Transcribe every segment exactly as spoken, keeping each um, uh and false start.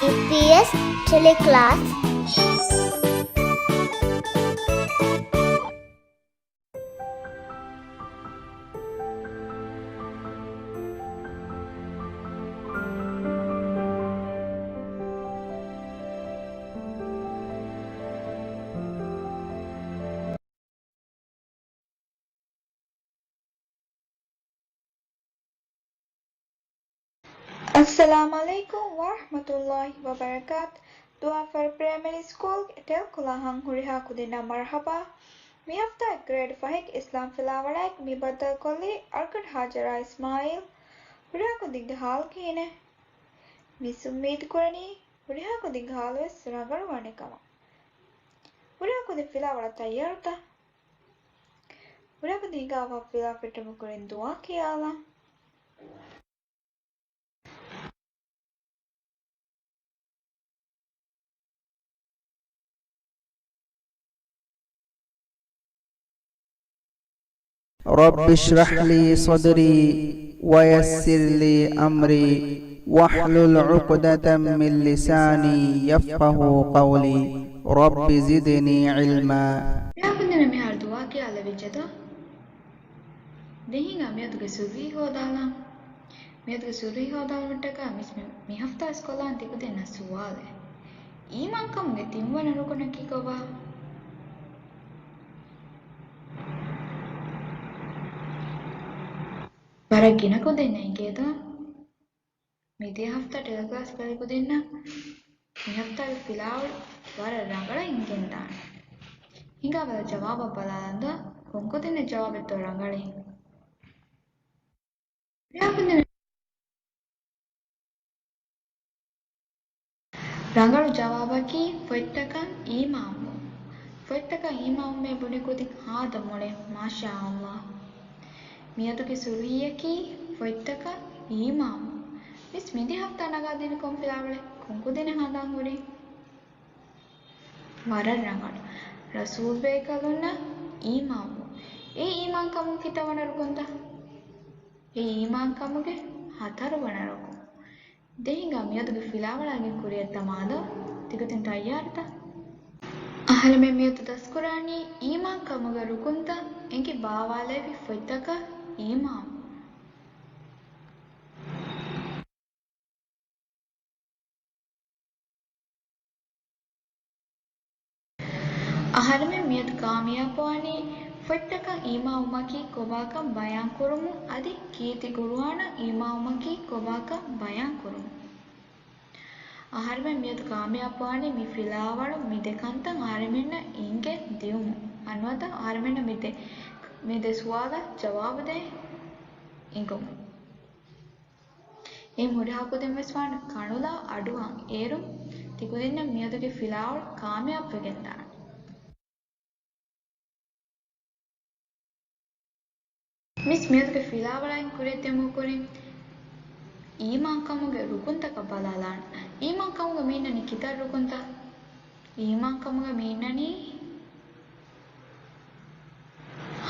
އީޕީއެސް ޓެލެކްލާސް. އައްސަލާމު ޢަލައިކުމް ވަރަޙްމަތުﷲި ވަބަރަކާތު. ދުވާފަރު ޕްރައިމަރީ ސްކޫލްގެ ޓެލްކުލާހަށް ހުރިހާ ކުދިންނަށް މަރުޙަބާ. މި ހަފްތާގެ ގްރޭޑް ފަހެއްގެ އިސްލާމް ފިލާވަޅާއެކު މި ބައްދަލުކޮށްލީ އަރްކަޑް ހާޖަރާ އިސްމާއީލް. ހުރިހާ ކުދިންގެ ހާލު ކިހިނެއް؟ މިސް އުއްމީދު ކުރަނީ ހުރިހާ ކުދިންގެ ހާލުވެސް ރަނގަޅުވާނެ ކަމަށް. ހުރިހާ ކުދިން ފިލާވަޅަށް ތައްޔާރުތަ؟ ހުރިހާ ކުދިން ހިނގާފަ ފިލާ ފެއްޓުމުގެ ކުރިން ދުޢާ ކިޔާލަން. رب اشرح لي صدري ويسر لي أمري واحلل عقدة من لساني يفقهوا قولي. رب زدني علما. ރިޔާކުން ދެން މިހާރު ދުޢާ ކިޔާލެވިއްޖެތަ؟ ދެން ހިނގާ މިއަދުގެ ސުރުހީ ހޯދާލަން. މިއަދުގެ ސުރުހީ ހޯދާލުމަށްޓަކާ މިސް މި، މި ހަފްތާ ސްކޮލާން ތިކުދިންނަށް ސުވާލެއް. އީމާންކަމުގެ ތިންވަނަ ރުކުނަކީ ކޮބާ؟ ވަރަށް ގިނަ ކުދިންނަށް އެނގޭތަ؟ މިދިޔަ ހަފްތާ ޓެލެކްލާސް ބަލި ކުދިންނަށް މި ހަފްތާގެ ފިލާވަޅު ވަރަށް ރަނގަޅަށް އެނގެންދާނެ. ހިނގާބަލަ ޖަވާބަށް ބަލާލަންދޯ، ކޮންކުދިންނެއް ޖަވާބެއްތޯ ރަނގަޅީ؟ ރިޔާކުދިން ރަނގަޅު ޖަވާބަކީ ފޮތްތަކަށް އީމާންވުން. ފޮތްތަކަށް އީމާންވުމޭ ބުނި ކުދިން ހާދަ މޮޅޭ، މާޝާﷲ. މިއަދުގެ ސުރުހީއަކީ ފޮތްތަކަށް އީމާންވުން. މިސް މިދި ހަފްތާ ނަގާދިނި ކޮން ފިލާވަޅެއް؟ ކޮންކުދިންނެއް ހަނދާން ހުރީ؟ ވަރަށް ރަނގަޅު. ރަސޫލް ބޭކަލުންނަށް އީމާންވުން. އެ އީމާންކަމުގެ ކިތައް ވަނަ ރުކުންތަ؟ އެ އީމާންކަމުގެ ހަތަރު ވަނަ ރުކުން. ދެން ހިނގާ މިއަދުގެ ފިލާވަޅާގެން ކުރިއަށް ދަމާލޯ. ތިކުދިން ތައްޔާރުތަ؟ އަހަރެމެން މިއަދު ދަސްކުރާނީ އީމާންކަމުގެ ރުކުންތައް އެނގި ބާވާލެވި ފޮތްތަކަށް އީމާންވުން. އަހަރެމެން މިއަދު ކާމިޔާބުވާނީ ފޮތްތަކަށް އީމާންވުމަކީ ކޮބާކަން ބަޔާންކުރުމުން އަދި ކީރިތި ޤުރުއާނަށް އީމާންވުމަކީ ކޮބާކަން ބަޔާންކުރުމުން. އަހަރެމެން މިއަދު ކާމިޔާބުވާނީ މި ފިލާވަޅު މި ދެ ކަންތައް އަހަރެމެންނަށް އިނގެ ދިއުމުން. އަންވަތަ އަހަރެމެންނަށް މި ދެ، މި ދެ ސުވާލަށް ޖަވާބު ދޭން އިނގުމުން. އެ ހުރިހާ ކުދިން ވެސް ވާނެ ކަނުލާ އަޑުއަހަން. އޭރުން ތިކުދިންނަށް މިއަދުގެ ފިލާވަޅު ކާމިޔާބުވެގެންދާނެ. މިސް މިއަދުގެ ފިލާވަޅާއިން ކުރިއަށްދިޔުމުގެ ކުރިން އީމާންކަމުގެ ރުކުންތަކަށް ބަލާލާނަން. އީމާންކަމުގަ މި އިންނަނީ ކިތައް ރުކުންތައް؟ އީމާންކަމުގަ މި އިންނަނީ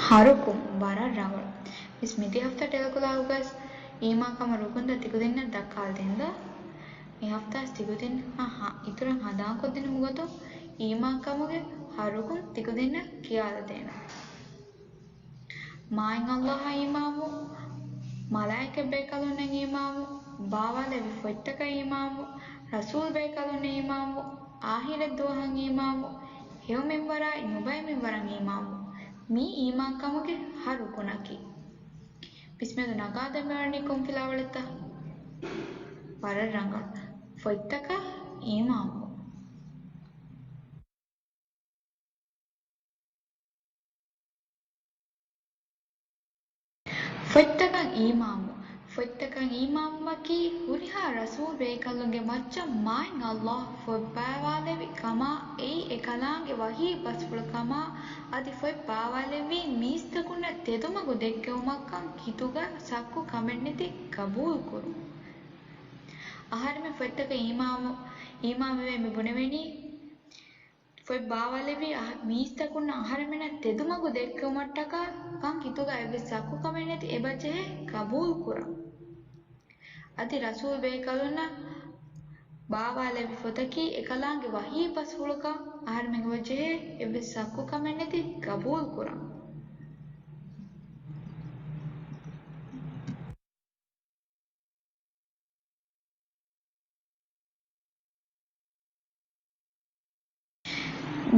ހަ ރުކުން. ވަރަށް ރަނގަޅު. މިސް މިދި ހަފްތާ ޓެލެކުލާހުގަސް އީމާންކަމުގެ ރުކުންތައް ތިކުދިންނަށް ދައްކާލަދިންދާ. މި ހަފްތާސް ތިކުދިން ހަ، ހަ، އިތުރަށް ހަނދާންކޮށްދިނުމުގެ ގޮތުން އީމާންކަމުގެ ހަ ރުކުން ތިކުދިންނަށް ކިޔާލަދޭނަން. މާތް ﷲ އަށް އީމާންވުން، މަލާއިކަ ބޭކަލުންނަށް އީމާންވުން، ބާވާލެއްވި ފޮތްތަކަށް އީމާންވުން، ރަސޫލް ބޭކަލުންނަށް އީމާންވުން، އާހިރަތް ދުވަހަށް އީމާންވުން، ހެޔޮ މިންވަރާއި ނުބައި މިންވަރަށް އީމާންވުން. މީ އީމާންކަމުގެ ހަ ރުކުނަކީ. މިސް މިއަދު ނަގާދެމެވަނީ ކޮން ފިލާވަޅެއްތަ؟ ވަރަށް ރަނގަޅު. ފޮތްތަކަށް އީމާންވުން. ފޮތްތަކަށް އީމާންވުން. ފޮތްތަކަށް އީމާންވުމަކީ ހުރިހާ ރަސޫލް ބޭކަލުންގެ މައްޗަށް މާތް ﷲ ފޮތް ބާވާލެއްވި ކަމާ، އެއީ އެކަލާނގެ ވަޙީ ބަސްފުޅު ކަމާ، އަދި ފޮތް ބާވާލެއްވީ މީސްތަކުންނަށް ތެދުމަގު ދެއްކެވުމަށްކަން ހިތުގަ ޝައްކު ކަމެއްނެތި ގަބޫލުކުރުން. އަހަރެމެން ފޮތްތަކަށް އީމާން، އީމާންވެވޭ މި ބުނެވެނީ، ފޮތް ބާވާލެއްވި އަހަ، މީސްތަކުންނަށް އަހަރެމެންނަށް ތެދުމަގު ދެއްކެވުމަށްޓަކާ ކަން ހިތުގަ އެއްވެސް ޝައްކު ކަމެއްނެތި އެބަޖެހޭ ގަބޫލުކުރަން. އަދި ރަސޫލް ބޭކަލުންނަށް ބާވާލެއްވި ފޮތަކީ އެކަލާނގެ ވަޙީ ބަސްފުޅަކަށް އަހަރެމެން އެބަޖެހޭ އެއްވެސް ޝައްކުކަމެއް ނެތި ގަބޫލުކުރަން.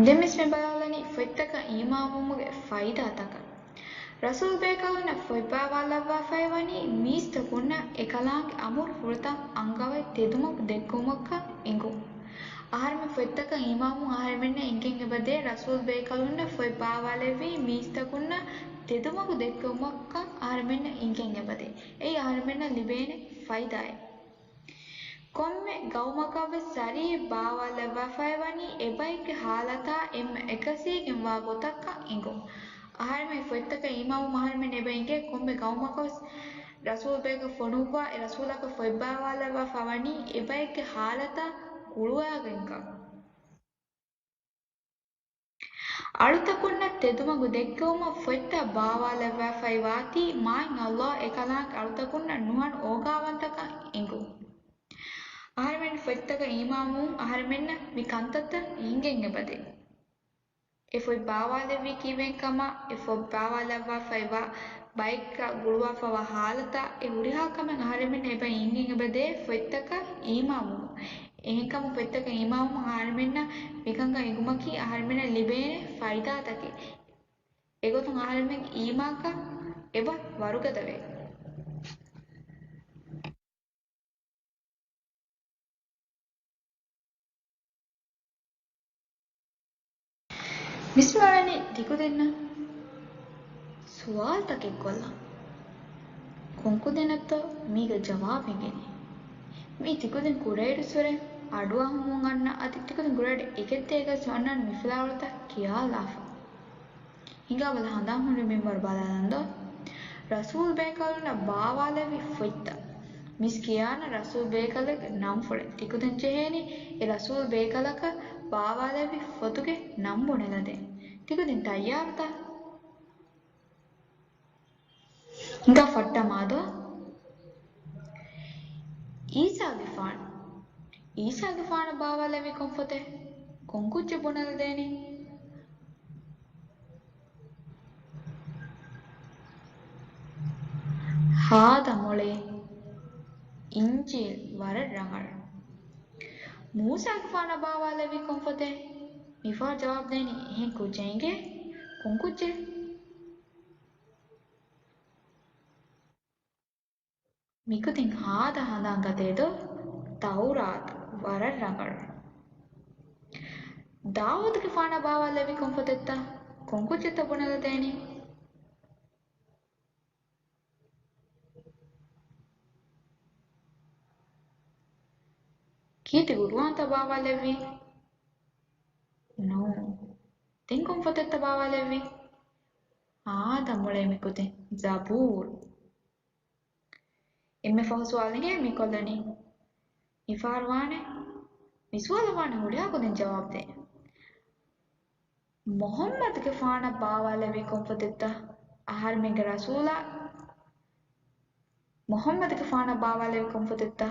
ދެން މިސް މި ބަލާލަނީ ފޮތްތަކަށް އީމާންވުމުގެ ފައިދާތަކަށް. ރަސޫލް ބޭކަލުންނަށް ފޮތް ބާވާލައްވާފައިވަނީ މީސްތަކުންނަށް އެކަލާނގެ އަމުރުފުޅުތައް އަންގަވައި ތެދުމަގު ދެއްކުމަށްކަން އެނގުން. އަހަރެމެން ފޮތްތަކަށް އީމާންވުން އަހަރެމެންނަށް އެނގެން އެބަދޭ ރަސޫލް ބޭކަލުންނަށް ފޮތް ބާވާލެއްވީ މީސްތަކުންނަށް ތެދުމަގު ދެއްކުމަށްކަން އަހަރެމެންނަށް އެނގެން އެބަދޭ. އެއީ އަހަރެމެންނަށް ލިބޭނެ ފައިދާއެއް. ކޮންމެ ގައުމަކަށްވެސް ޝަރީޢަތް ބާވާލައްވާފައިވަނީ އެބައެއްގެ ހާލަތާ އެންމެ އެކަސީގެންވާ ގޮތަކަށް އެނގުން. އަހަރެމެން ފޮތްތަކަށް އީމާންވުމުން އަހަރެމެން އެބަ އެނގޭ ކޮންމެ ގައުމަކަށްވެސް ރަސޫލްބޭކަލުން ފޮނުއްވާ އެ ރަސޫލާގެ ފޮތް ބާވާލައްވާފައިވަނީ އެބައެއްގެ ހާލަތާ ގުޅުވާގެންކަން. އަޅުތަކުންނަށް ތެދުމަގު ދެއްކެވުމަށް ފޮތްތައް ބާވާލައްވާފައިވާތީ މާތް ﷲ އެކަލާނގެ އަޅުތަކުންނަށް ނުހަނު އޯގާވަންތަކަން އެނގުން. އަހަރެމެން ފޮތްތަކަށް އީމާންވުން އަހަރެމެންނަށް މި ކަންތައްތައް އެނގެން އެބަދޭ. އެ ފޮތް ބާވާލެއްވީ ކީއްވެގެންކަމާ، އެ ފޮތް ބާވާލައްވާފައިވާ ބައެއްގަ ގުޅުވާފައިވާ ހާލަތާ، އެ ހުރިހާ ކަމެއް އަހަރެމެން އެބަ އެނގެން އެބަދޭ ފޮތްތަކަށް އީމާންވުމުން. އެހެންކަމުން ފޮތްތަކަށް އީމާންވުމުން އަހަރެމެންނަށް މިކަންކަން އެނގުމަކީ އަހަރެމެންނަށް ލިބޭނެ ފައިދާތަކެއް. އެގޮތުން އަހަރެމެން އީމާންކަން އެބަ ވަރުގަދަވޭ. މިސް ވަޅަނީ ތިކުދިންނަށް ސުވާލުތަކެއް ކޮށްލަން. ކޮންކުދިންނަށްތޯ މީގެ ޖަވާބު އެނގެނީ؟ މީ ތިކުދިން ކުޑައިރުއްސުރެ އަޑުއަހަމުން އަންނަ އަދި ތިކުދިން ކުޑައިރު އެކެއްދޭގަސް އަންނަން މި ފިލާވަޅުތައް ކިޔާލާފަ. ހިނގާބަލަ ހަނދާން ހުންނެވި މިންވަރު ބަލާލަންދޯ. ރަސޫލް ބޭކަލުންނަށް ބާވާލެއްވި ފޮތްތައް. މިސް ކިޔާނަ ރަސޫލް ބޭކަލެއްގެ ނަން ފުޅެއް. ތިކުދިން ޖެހޭނީ އެ ރަސޫލް ބޭކަލަކަށް ބާވާލެއްވި ފޮތުގެ ނަން ބުނެލަދޭން. ތިކުދިން ތައްޔާރުތަ؟ ހިނގާ ފައްޓަމާދޯ. އީސާގެފާނު. އީސާގެފާނަށް ބާވާލެއްވީ ކޮން ފޮތެއް؟ ކޮން ކުއްޖެއް ބުނެލަދޭނީ؟ ހާދަ މޮޅޭ. އިންޖީލް ވަރަށް ރަނގަޅު. މޫސާގެފާނަށް ބާވާލެއްވީ ކޮން ފޮތެއް؟ މިފަހަރު ޖަވާބު ދޭނީ އެހެން ކުއްޖެއް އިނގޭ. ކޮން ކުއްޖެއް؟ މިކުދިން ހާދަ ހަނދާން ގަދޭދޯ. ތައުރާތު ވަރަށް ރަނގަޅު. ދާއޫދުގެފާނަށް ބާވާލެއްވީ ކޮން ފޮތެއްތަ؟ ކޮން ކުއްޖެއްތަ ބުނެލަދޭނީ؟ ކީރިތި ގުރުއާންތަ ބާވާލެއްވީ؟ ނޫން. ދެން ކޮން ފޮތެއްތަ ބާވާލެއްވީ؟ ހާދަ މޮޅޭ މިކުދިން. ޒަބޫރު. އެންމެ ފަހު ސުވާލު އިނގޭ މި ކޮށްލަނީ. މިފަހަރު ވާނެ، މި ސުވާލަށް ވާނެ ހުރިހާ ކުދިން ޖަވާބު ދޭން. މުޙައްމަދުގެފާނަށް ބާވާލެއްވީ ކޮން ފޮތެއްތަ؟ އަހަރެމެންގެ ރަސޫލާ މުޙައްމަދުގެފާނަށް ބާވާލެއްވީ ކޮން ފޮތެއްތަ؟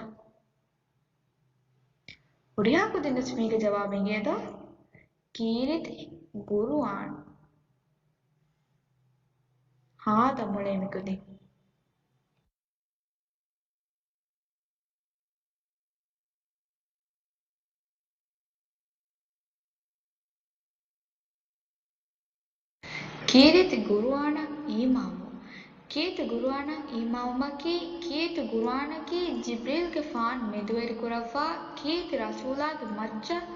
ހުރިހާ ކުދިންނަށް މީގެ ޖަވާބު އިނގޭދޯ؟ ކީރިތި ގުރުއާން. ހާދަ މޮޅޭ މިކުދިން. ކީރިތި ގުރުއާނަށް އީމާންވުން. ކީރިތި ގުރުއާނަށް އީމާންވުމަކީ، ކީރިތި ގުރުއާނަކީ ޖިބްރީލްގެފާނު މެދުވެރިކުރައްވާ ކީރިތި ރަސޫލާގެ މައްޗަށް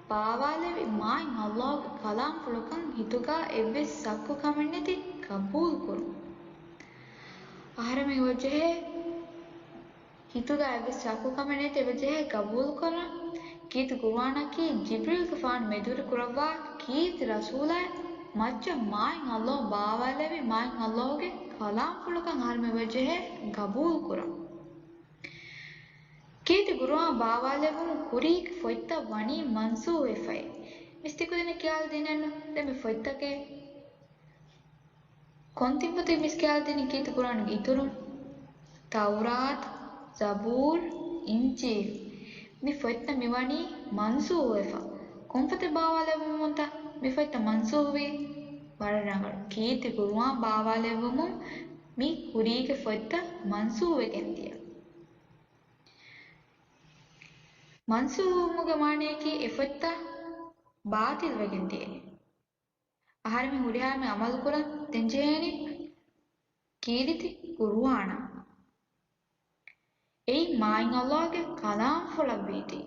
ބާވާލެއްވި މާތް ﷲގެ ކަލާމްފުޅަކަށް ހިތުގަ އެއްވެސް ޝައްކުކަމެއްނެތި ގަބޫލުކުރުން. އަހަރެމެން އެބަޖެހޭ ހިތުގަ އެއްވެސް ޝައްކުކަމެއް ނެތި އެބަޖެހޭ ގަބޫލުކުރަން. ކީރިތި ގުރުއާނަކީ ޖިބްރީލްގެފާނު މެދުވެރިކުރައްވާ ކީރިތި ރަސޫލާއި މައްޗަށް މާތް ﷲ ބާވާލެއްވި މާތް ﷲގެ ކަލާމްފުޅަކަށް އަހަރެމެން އެބަޖެހޭ ގަބޫލުކުރަން. ކީރިތި ގުރުއާން ބާވާލެއްވުމުން ކުރީގެ ފޮތްތައް ވަނީ މަންސޫހުވެފައި. މިސް ތިކުދިންނަށް ކިޔާލަދިނެއްނު. ދެން މި ފޮތްތަކެއް ކޮން ތިން ފޮތެއް މިސް ކިޔާލަދިނީ ކީރިތި ގުރުއާނުގެ އިތުރުން؟ ތައުރާތު، ޒަބޫރު، އިންޖީލު. މި ފޮތްތައް މިވަނީ މަންސޫހުވެފަ. ކޮންފޮތެއް ބާވާލެއްވުމުންތަ މި ފޮތްތައް މަންސޫހުވީ؟ ވަރަށް ރަނގަޅު. ކީރިތި ޤުރުއާން ބާވާލެއްވުމުން މި ކުރީގެ ފޮތްތައް މަންސޫހުވެގެން ދިޔަ. މަންސޫހުވުމުގެ މާނަޔަކީ އެ ފޮތްތައް ބާޠިލްވެގެން ދިޔައިން. އަހަރެމެން ހުރިހާ މި ޢަމަލު ކުރަން ދެން ޖެހޭނީ ކީރިތި ޤުރުއާނަށް. އެއީ މާތް ﷲ ގެ ކަލާމްފުޅަށްވީތީ.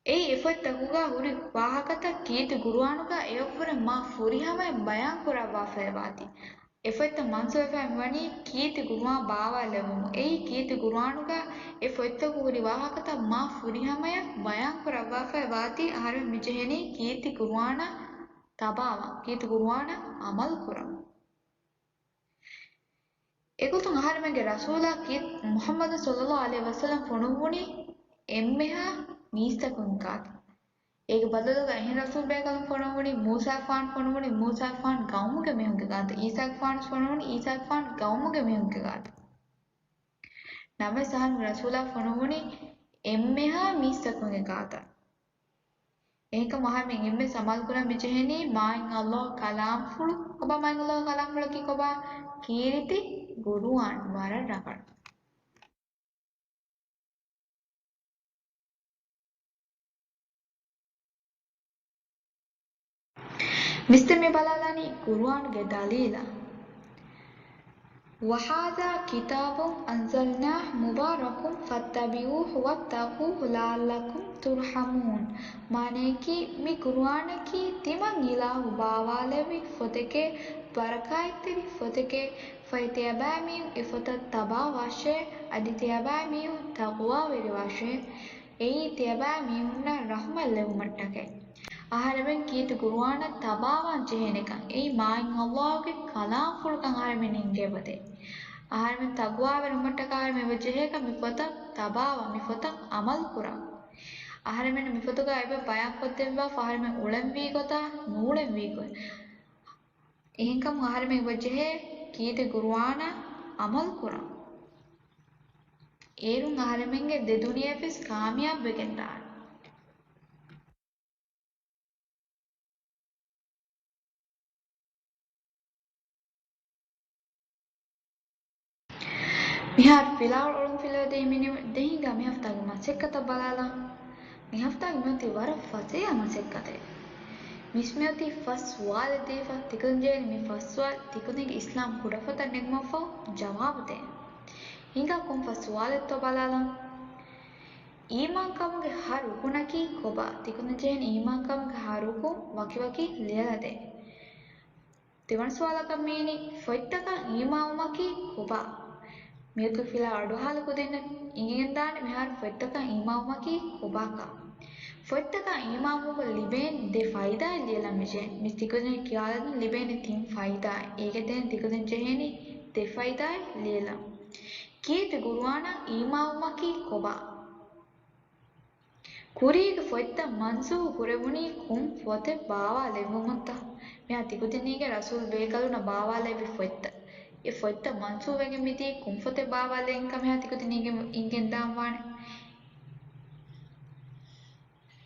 އެއީ އެ ފޮތްތަކުގަ ހުރި ވާހަކަތައް ކީރިތި ޤުރުއާނުގަ އެއަށްވުރެ މާ ފުރިހަމަޔަށް ބަޔާން ކުރައްވާފައިވާތީ. އެ ފޮތްތައް މަންސޫހުވެފައި މިވަނީ ކީރިތި ޤުރުއާން ބާވާލެއްވުމުން. އެއީ ކީރިތި ޤުރުއާނުގަ އެ ފޮތްތަކު ހުރި ވާހަކަތައް މާ ފުރިހަމަޔަށް ބަޔާން ކުރައްވާފައި ވާތީ އަހަރެމެން މިޖެހެނީ ކީރިތި ޤުރުއާނަށް ތަބާވާން، ކީރިތި ޤުރުއާނަށް ޢަމަލު ކުރަން. އެގޮތުން އަހަރެމެންގެ ރަސޫލާ ކީ މުޙައްމަދު ޞައްލައްލާހު ޢަލައިހި ވަސައްލަމް ފޮނުއްވުނީ އެންމެހާ މީސްތަކުން ގާތަށް. އޭގެ ބަދަލުގަ އެހެން ރަސޫލް ބޭކަލުން ފޮނުއްވުނީ މޫސާގެފާނު ފޮނުއްވުނީ މޫސާގެފާނު ޤައުމުގެ މީހުންގެ ގާތަށް. ޢީސާގެފާނު ފޮނުއްވުނީ ޢީސާގެފާނު ޤައުމުގެ މީހުންގެ ގާތަށް. ނަމަވެސް އަހަރެމެން ރަސޫލާ ފޮނުއްވުނީ އެންމެހާ މީސްތަކުންގެ ގާތަށް. އެހެންކަމުން އަހަރެމެން އެންމެން ޢަމަލު ކުރަން މިޖެހެނީ މާތް ﷲ ގެ ކަލާމްފުޅު. ކޮބާ މާތް ﷲ ގެ ކަލާމްފުޅަކީ ކޮބާ؟ ކީރިތި ޤުރުއާން. ވަރަށް ރަނގަޅު. މިސްތަ މި ބަލާލާނީ ޤުރުއާންގެ ދަލީލަށް. وهذا كتاب أنزلناه مبارك فاتبعوه واتقوه لعلكم ترحمون. މާނަޔަކީ، މި ޤުރުއާނަކީ ތިމަން އިލާހު ބާވާލެއްވި ފޮތެކޭ، ބަރަކާތްތެރި ފޮތެކޭ، ފަހެ ތިޔަބައިމީހުން އެ ފޮތަށް ތަބާވާށޭ، އަދި ތިޔަބައިމީހުން ތަޤްވާވެރިވާށޭ. އެއީ ތިޔަބައިމީހުންނަށް ރަޙްމަތް ލެއްވުމަށްޓަކައި. އަހަރެމެން ކީރިތި ޤުރުއާނަށް ތަބާވާން ޖެހޭނެކަން، އެއީ މާތް ﷲ ގެ ކަލާމްފުޅުކަން އަހަރެމެން އެންގޭ ގޮތެއް. އަހަރެމެން ތަޤްވާވެރިވުމަށްޓަކައި އަހަރެމެން އެބަ ޖެހޭކަން މި ފޮތަށް ތަބާވާ، މި ފޮތަށް ޢަމަލު ކުރާ. އަހަރެމެން މި ފޮތުގަ އެބަ ބަޔާންކޮށްދެއްވާފަ އަހަރެމެން އުޅެންވީ ގޮތާ ނޫޅެންވީ ގޮތް. އެހެންކަމުން އަހަރެމެން އެބަ ޖެހޭ ކީރިތި ޤުރުއާނަށް ޢަމަލު ކުރަން. އޭރުން އަހަރެމެންގެ ދެ ދުނިޔެވެސް ކާމިޔާބުވެގެންދާނެ. މިހާރު ފިލާވަޅު އޮޅުން ފިލަވަދޭ މިނިވަން. ދެން ހިނގާ މި ހަފްތާގެ މަސައްކަތަށް ބަލާލަން. މި ހަފްތާގެ މިއޮތީ ވަރަށް ފަސޭހަ މަސައްކަތެއް. މިސް މިއޮތީ ފަސް ސުވާލެއް ދީފަ، ތިކުދިން ޖެހޭނީ މި ފަސް ސުވާލު ތިކުދިންގެ އިސްލާމް ކުޑަފޮތަށް ނެގުމަށްފަހު ޖަވާބު ދޭން. ހިނގާ ކޮން ފަސް ސުވާލެއްތޯ ބަލާލަން. އީމާންކަމުގެ ހަ ރުކުނަކީ ކޮބާ؟ ތިކުދިން ޖެހޭނީ އީމާންކަމުގެ ހަ ރުކުން ވަކިވަކި ލިޔަލަދޭން. ތިވަނަ ސުވާލަކަށް މީނީ، ފޮތްތަކަށް އީމާންވުމަކީ ކޮބާ؟ މިއަދު ފިލާ އަޑުއަހާލި ކުދިންނަށް އިނގިގެންދާނެ މިހާރު ފޮތްތަކަށް އީމާންވުމަކީ ކޮބާކަން. ފޮތްތަކަށް އީމާންވުމުން ލިބޭން ދެ ފައިދާއެއް ލިޔެލަން މިޖެހޭ. މި ތިކުދިން ކިޔާލަދިން ލިބޭނެ ތިން ފައިދާއެއް. އޭގެ ތެރެއިން ތިކުދިން ޖެހޭނީ ދެ ފައިދާއެއް ލިޔެލަން. ކީރިތި ޤުރުއާނަށް އީމާންވުމަކީ ކޮބާ؟ ކުރީގެ ފޮތްތައް މަންސޫޚު ކުރެވުނީ ކޮން ފޮތެއް ބާވާލެއްވުމުންތަ؟ މިހާ ތިކުދިންނީގެ ރަސޫލް ބޭކަލުންނަށް ބާވާލެއްވި ފޮތްތައް. އެ ފޮތްތައް މަންސޫޚުވެގެން މިދީ ކޮން ފޮތެއް ބާވާލެއްވިން ކަމެއް ތިކުދިންނީގެ އިނގެންދާން ވާނެ.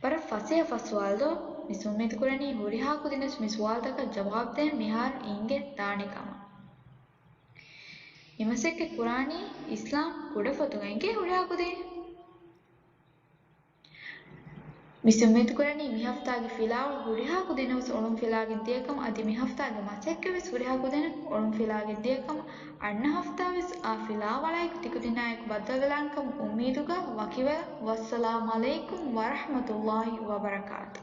ވަރަށް ފަސޭހަ ފަސް ސުވާލު ދޯ؟ މިސް އުއްމީދު ކުރަނީ ހުރިހާ ކުދިންވެސް މި ސުވާލުތަކަށް ޖަވާބު ދޭން މިހާރު އިނގެ ދާނެ ކަމަށް. މި މަސައްކަތް ކުރާނީ އިސްލާމް ކުޑަފޮތުގަ އިނގޭ ހުރިހާ ކުދިން. މިސް އުއްމީދު ކުރަނީ މި ހަފްތާގެ ފިލާވަޅު ހުރިހާ ކުދިންނަށް ވެސް އޮޅުން ފިލާގެން ދިޔަކަމަށް، އަދި މި ހަފްތާގެ މަސައްކަތް ވެސް ހުރިހާ ކުދިންނަށް އޮޅުން ފިލާގެން ދިޔަކަމަށް، އަންނަ ހަފްތާ ވެސް އާ ފިލާވަޅާއެކު ތިކުދިންނާއެކު ބައްދަލުވެލާނެ ކަމަށް އުއްމީދުގަ ވަކިވެލަން. ވައްސަލާމް ޢަލައިކުމް ވަރަޙްމަތުﷲ ވަބަރަކާތު.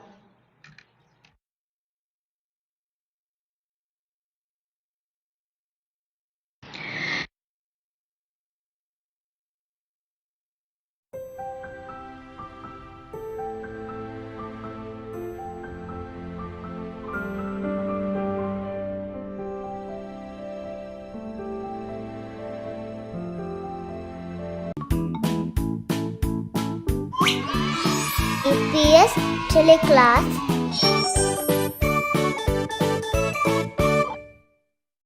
އީޕީއެސް ޓެލެކްލާސް